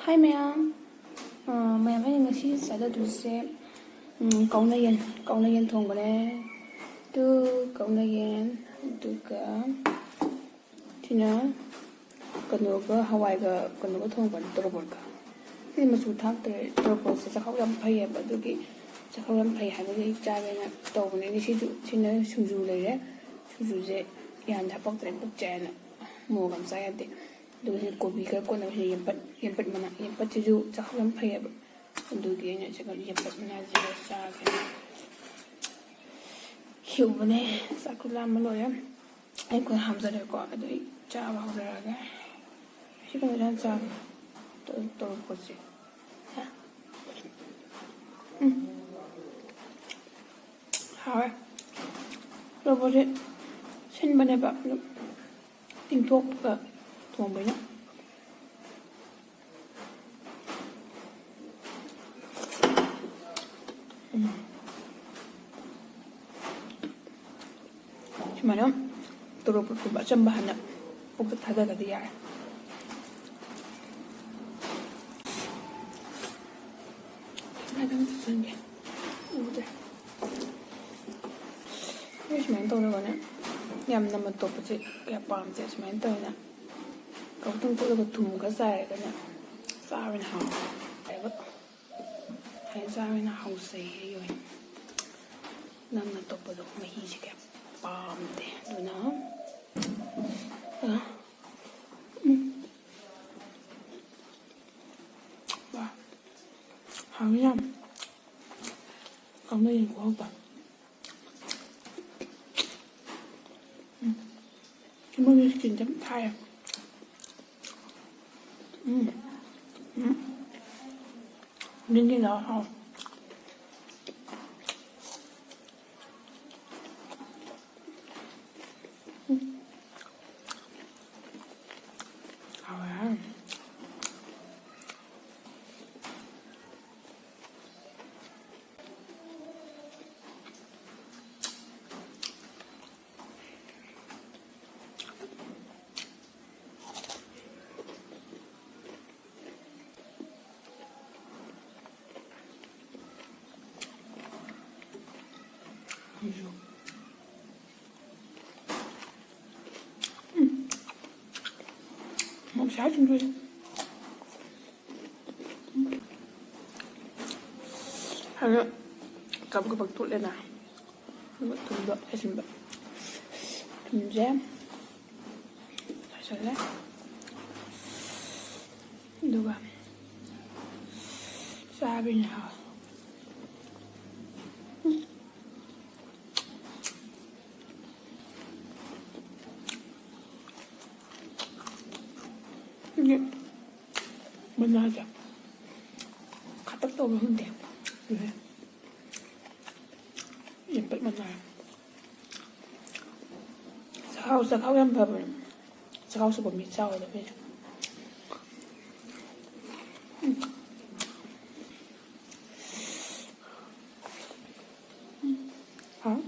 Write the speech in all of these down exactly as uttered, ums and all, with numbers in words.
ꯍꯥꯏ ꯃꯌꯥꯝ꯫ ꯑ, ꯃꯌꯥꯝ, ꯑꯩꯅ ꯉꯁꯤ ꯆꯥꯖꯗꯣꯏꯁꯦ, ꯎꯝ, ꯀꯥꯎꯅ ꯌꯦꯟ, ꯀꯥꯎꯅ ꯌꯦꯟ ꯊꯣꯡꯕꯅꯦ꯫ ꯇꯨ, ꯀꯥꯎꯅ ꯌꯦꯟ, ꯑꯗꯨꯒ ꯁꯤꯅ ꯀꯩꯅꯣꯒ, ꯍꯋꯥꯏꯒ ꯀꯩꯅꯣꯒ ꯊꯣꯡꯕꯅꯦ, ꯇꯣꯔꯣꯕꯣꯠꯀ꯫ ꯁꯤꯗꯤ ꯃꯆꯨ ꯊꯥꯛꯇ꯭ꯔꯦ꯫ ꯇꯣꯔꯣꯕꯣꯠꯁꯦ ꯆꯥꯛꯈꯥꯎ ꯌꯥꯝ ꯐꯩꯌꯦꯕ, ꯑꯗꯨꯒꯤ ꯆꯥꯛꯈꯥꯎ ꯌꯥꯝ ꯐꯩ ꯍꯥꯏꯕꯒꯤ ꯑꯩ ꯆꯥꯒꯦꯅ ꯇꯧꯕꯅꯦ꯫ ꯉꯁꯤꯁꯨ ꯁꯤꯅ ꯁꯤꯡꯖꯨ ꯂꯩꯔꯦ꯫ ꯁꯤꯡꯖꯨꯁꯦ ꯌꯥꯝꯗꯤ ꯍꯥꯄꯛꯇ꯭ꯔꯦ, ꯄꯨꯛ ꯆꯥꯛꯑꯦꯅ꯫ ꯃꯣꯔꯣꯛ ꯌꯥꯝ ꯆꯥ ꯌꯥꯗꯦ꯫ ꯑꯗꯨꯒ ꯁꯤꯅ ꯀꯣꯕꯤ ꯈꯔ ꯀꯣꯠꯅꯕ, ꯁꯤꯅ ꯌꯦꯝꯄꯠ, ꯌꯦꯝꯄꯠ ꯃꯅꯥ꯫ ꯌꯦꯝꯄꯠꯁꯤꯁꯨ ꯆꯥꯛꯈꯥꯎ ꯌꯥꯝ ꯐꯩꯌꯦꯕ꯫ ꯑꯗꯨꯒꯤ ꯑꯩꯅ ꯁꯤꯒ ꯌꯦꯝꯄꯠ ꯃꯅꯥꯁꯤꯒ ꯆꯥꯒꯦꯅ ꯍꯤꯎꯕꯅꯦ꯫ ꯆꯥꯛꯁꯨ ꯂꯥꯝꯕ ꯂꯣꯏꯔꯦ꯫ ꯑꯩ ꯈꯨꯠ ꯍꯥꯝꯖꯔꯦꯀꯣ꯫ ꯑꯗꯨ ꯑꯩ ꯆꯥꯕ ꯍꯧꯖꯔꯛꯑꯒꯦ꯫ ꯁꯤ ꯀꯩꯅꯣꯁꯦ ꯍꯥꯟꯅ ꯆꯥꯒꯦ꯫ ꯇꯣ-, ꯇꯣꯔꯣꯕꯣꯠꯁꯦ꯫ ꯎꯝ꯫ ꯍꯥꯎꯋꯦ꯫ ꯇꯣꯔꯣꯕꯣꯠꯁꯦ ꯁꯤꯟꯕꯅꯦꯕ꯫ ꯑꯗꯨ ꯇꯤꯡꯊꯣꯛꯑꯒ ꯊꯣꯡꯕꯅꯤꯅ꯫ ꯎꯝ꯫ ꯁꯨꯃꯥꯏꯅ ꯇꯣꯔꯣꯕꯣꯠꯀꯨꯝꯕ ꯑꯆꯝꯕ ꯍꯥꯟꯅ ꯄꯨꯛꯇ ꯊꯥꯗꯒꯗꯤ ꯌꯥꯔꯦ꯫ ꯁꯨꯃꯥꯏꯅ ꯑꯗꯨꯝ ꯊꯥꯖꯤꯟꯒꯦ꯫ ꯎꯗ꯭ꯔꯦ꯫ ꯑꯩ ꯁꯨꯃꯥꯏꯅ ꯇꯧꯔꯒꯅꯦ, ꯌꯥꯝ ꯅꯝꯅ ꯇꯣꯠꯄꯁꯦ ꯀꯌꯥ ꯄꯥꯝꯗꯦ꯫ ꯁꯨꯃꯥꯏꯅ ꯇꯧꯔꯒ ꯀꯥꯎꯇꯪ ꯇꯣꯠꯂꯒ ꯊꯨꯝ ꯈꯔ ꯆꯥꯏꯔꯒꯅꯦ ꯆꯥꯕꯅ ꯍꯥꯎꯋꯦ꯫ ꯍꯥꯏꯕ ꯍꯥꯏ ꯆꯥꯕꯅ ꯍꯥꯎꯖꯩ ꯑꯩꯒꯤ ꯑꯣꯏꯅ꯫ ꯅꯝꯅ ꯇꯣꯠꯄꯗꯣ ꯃꯍꯤꯁꯦ ꯀꯌꯥ ꯄꯥꯝꯗꯦ꯫ ꯑꯗꯨꯅ, ꯑ, ꯎꯝ꯫ ꯋꯥ, ꯍꯥꯎꯋꯤ ꯌꯥꯝ꯫ ꯀꯥꯎꯅ ꯌꯦꯟ ꯈꯨꯍꯥꯎꯗꯣ꯫ ꯎꯝ꯫ ꯃꯣꯏꯒꯤ skin ꯁꯦ ꯌꯥꯝ ꯊꯥꯏꯌꯦ꯫ ꯎꯝ꯫ ꯎꯝ꯫ ꯅꯤꯡ ꯅꯤꯡ ꯂꯥꯎ ꯍꯥꯎ꯫ ꯎꯝ꯫ ꯍꯥꯎꯋꯦ ꯍꯥꯏꯔꯤꯅꯦ꯫ ꯆꯥꯁꯤꯡꯗꯣꯏꯅꯤ꯫ ꯑꯗꯣ ꯀꯕꯛ ꯀꯕꯛ ꯇꯣꯠꯂꯦꯅ꯫ ꯑꯗꯨꯒ ꯊꯨꯝꯗꯣ ꯍꯩꯖꯤꯟꯕ꯫ ꯊꯨꯝꯁꯦ ꯆꯥꯏꯁꯜꯂꯦ꯫ ꯑꯗꯨꯒ ꯆꯥꯕꯤꯅꯦ ꯍꯥꯎꯋꯦ꯫ ꯁꯤꯒꯤ ꯃꯅꯥꯁꯦ ꯈꯇꯛ ꯇꯧꯕ ꯈꯪꯗꯦ꯫ ꯌꯦꯝꯄꯠ ꯃꯅꯥ꯫ ꯆꯥꯛꯍꯥꯎ, ꯆꯥꯛꯍꯥꯎ ꯌꯥꯝ ꯐꯕꯅꯦ꯫ ꯆꯥꯛꯍꯥꯎ ꯁꯨꯕ ꯃꯤ ꯆꯥꯎꯋꯦꯕ ꯑꯩꯈꯣꯏꯁꯦ꯫ ꯎꯝ꯫ ꯎꯝ꯫ ꯍꯥꯎ꯫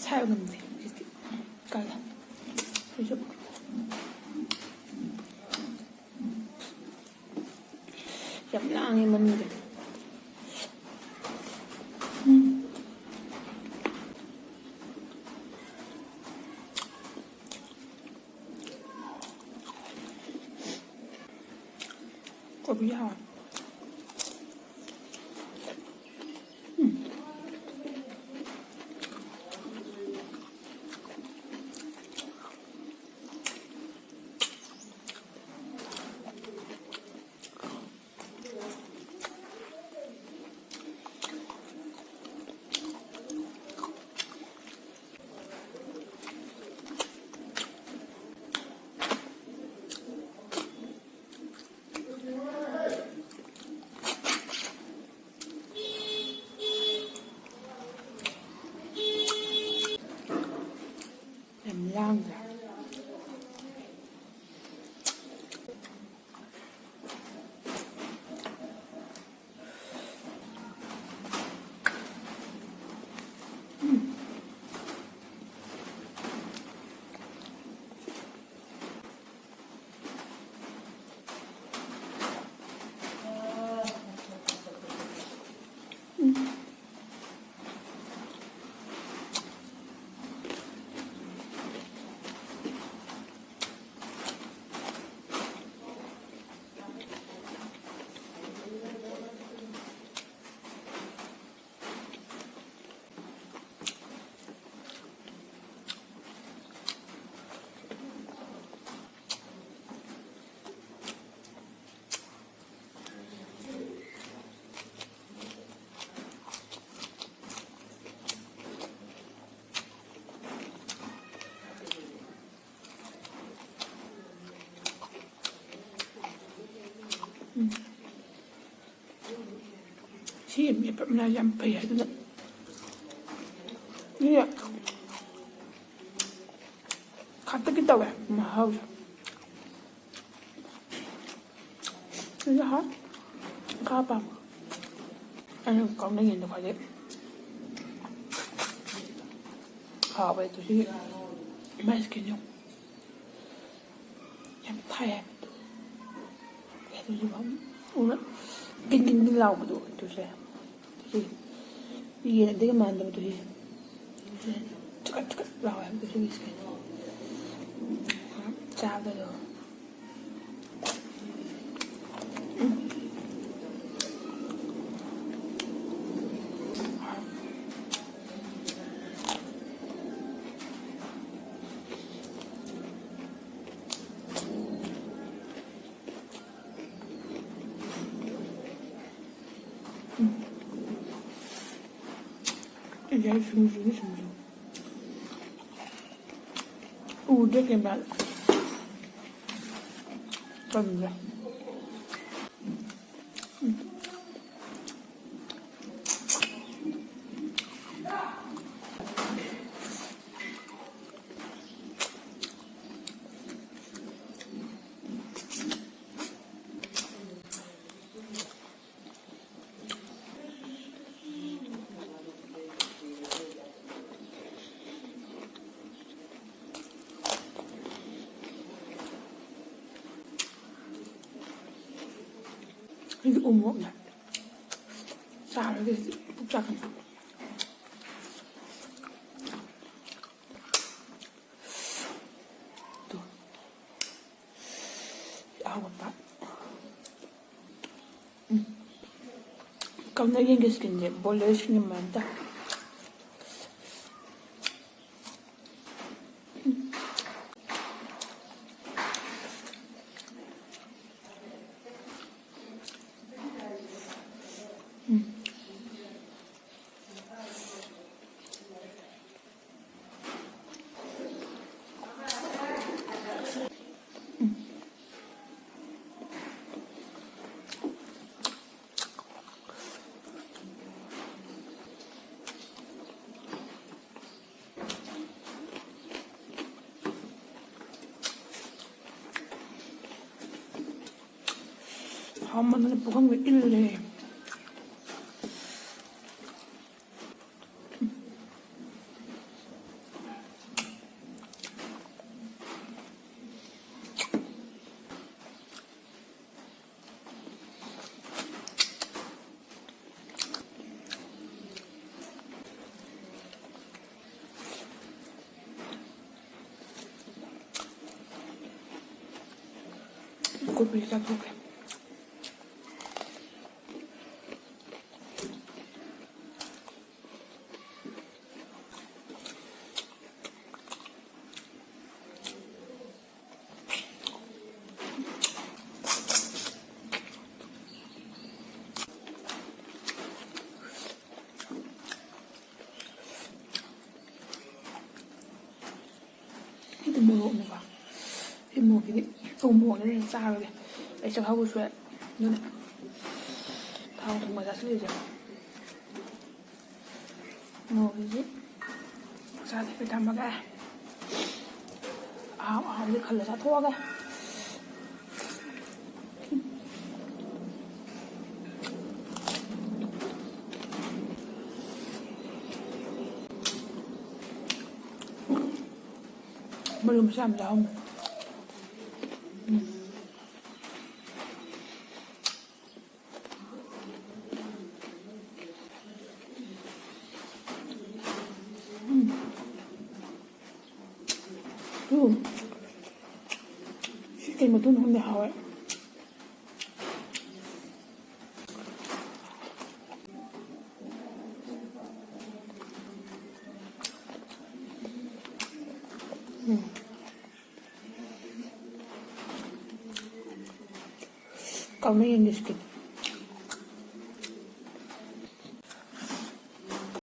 ꯁꯥꯏꯕ ꯉꯝꯗꯦ ꯍꯧꯖꯤꯛꯇꯤ꯫ ꯀꯜꯂꯦ꯫ ꯑꯩꯁꯨ ꯌꯥꯝ ꯂꯥꯡꯉꯦ ꯃꯅꯨꯡꯗ꯫ ꯎꯝ꯫ ꯀꯣꯕꯤ ꯍꯥꯎꯋꯦ꯫ ꯎꯝ꯫ ꯎꯝ꯫ ꯁꯤ ꯃꯦꯠꯄ ꯃꯅꯥ ꯌꯥꯝ ꯐꯩ ꯍꯥꯏꯗꯨꯅ꯫ ꯁꯤ ꯈꯥꯇꯛꯀꯤ ꯇꯧꯋꯦ ꯃꯍꯥꯎꯁꯦ꯫ ꯑꯗꯨ ꯍꯥꯎ꯫ ꯈꯥ ꯄꯥꯝꯃꯦ꯫ ꯑꯩꯅ ꯀꯥꯎꯅ ꯌꯦꯟꯗꯣ ꯈ꯭ꯋꯥꯏꯗꯩ ꯍꯥꯎꯋꯦ꯫ ꯑꯗꯨ ꯁꯤ ꯃꯥꯏ skin ꯌꯦꯡꯉꯨ꯫ ꯌꯥꯝ ꯊꯥꯏ ꯍꯥꯏꯕꯗꯣ꯫ ꯑꯗꯨꯁꯨ ꯎꯅ ꯒꯤꯟ ꯒꯤꯟ ꯒꯤꯟ ꯂꯥꯎꯕꯗꯣ ꯑꯗꯨꯁꯦ꯫ ꯑꯗꯨꯁꯨ ꯌꯦꯟ ꯑꯗꯨꯒ ꯃꯥꯟꯗꯕꯗꯣ ꯁꯤ꯫ ꯊꯨꯀꯠ ꯊꯨꯀꯠ ꯂꯥꯎꯋꯦ ꯍꯥꯏꯕꯗꯣ ꯁꯤꯒꯤ skin꯫ ꯆꯥꯕꯗꯣ꯫ ꯎꯝ꯫ ꯑꯩ ꯁꯤꯡꯖꯨꯅꯤ, ꯁꯤꯡꯖꯨ꯫ ꯎꯗꯦ camera꯫ ꯇꯟꯗ꯭ꯔꯦ꯫ ꯎꯝ꯫ ꯑꯩꯗꯤ ꯎꯃꯣꯔꯣꯛꯅꯦ꯫ ꯆꯥꯔꯒꯦ ꯁꯤꯗꯤ ꯄꯨꯛ ꯆꯥꯛꯀꯅꯤ꯫ ꯇꯨ꯫ ꯑꯍꯥꯎꯕ ꯄꯥꯛ꯫ ꯎꯝ꯫ ꯀꯝꯅ ꯌꯦꯡꯒꯦ skinꯁꯦ, ꯕꯣꯂꯔ skin ꯃꯥꯟꯗ꯫ ꯎꯝ꯫ ꯑꯃꯅ ꯄꯨꯈꯝꯒ ꯏꯜꯂꯦ꯫ ꯀꯣꯕꯤ ꯆꯥꯊꯣꯛꯀꯦ꯫ ꯁꯤꯗꯤ ꯃꯣꯔꯣꯛꯅꯤꯀꯣ꯫ ꯁꯤ ꯃꯣꯔꯣꯛꯁꯤꯗꯤ ꯎ ꯃꯣꯔꯣꯛꯅꯤꯅ ꯆꯥꯔꯒꯦ꯫ ꯑꯩ ꯆꯥꯛꯍꯥꯎꯕ ꯁꯣꯏ꯫ ꯑꯗꯨꯅ ꯊꯥꯎ ꯊꯨꯝꯒ ꯆꯥꯁꯤꯜꯂꯤꯁꯦ꯫ ꯃꯣꯔꯣꯛꯁꯤꯗꯤ ꯆꯥꯗꯕꯤ ꯊꯝꯃꯒꯦ꯫ ꯑꯍꯥꯎ ꯑꯍꯥꯎꯕꯗꯤ ꯈꯜꯂ ꯆꯥꯊꯣꯛꯑꯒꯦ꯫ ꯃꯔꯨ ꯃꯁꯥ ꯌꯥꯝ ꯌꯥꯎꯔꯝꯃꯦ꯫ ꯎꯝ꯫ ꯎꯝ꯫ ꯎꯝ꯫ ꯁꯤ ꯀꯩ ꯃꯇꯨꯡ ꯈꯪꯗꯦ ꯍꯥꯎꯋꯦ꯫ ꯎꯝ꯫ ꯀꯥꯎꯅ ꯌꯦꯟꯒꯤ skin꯫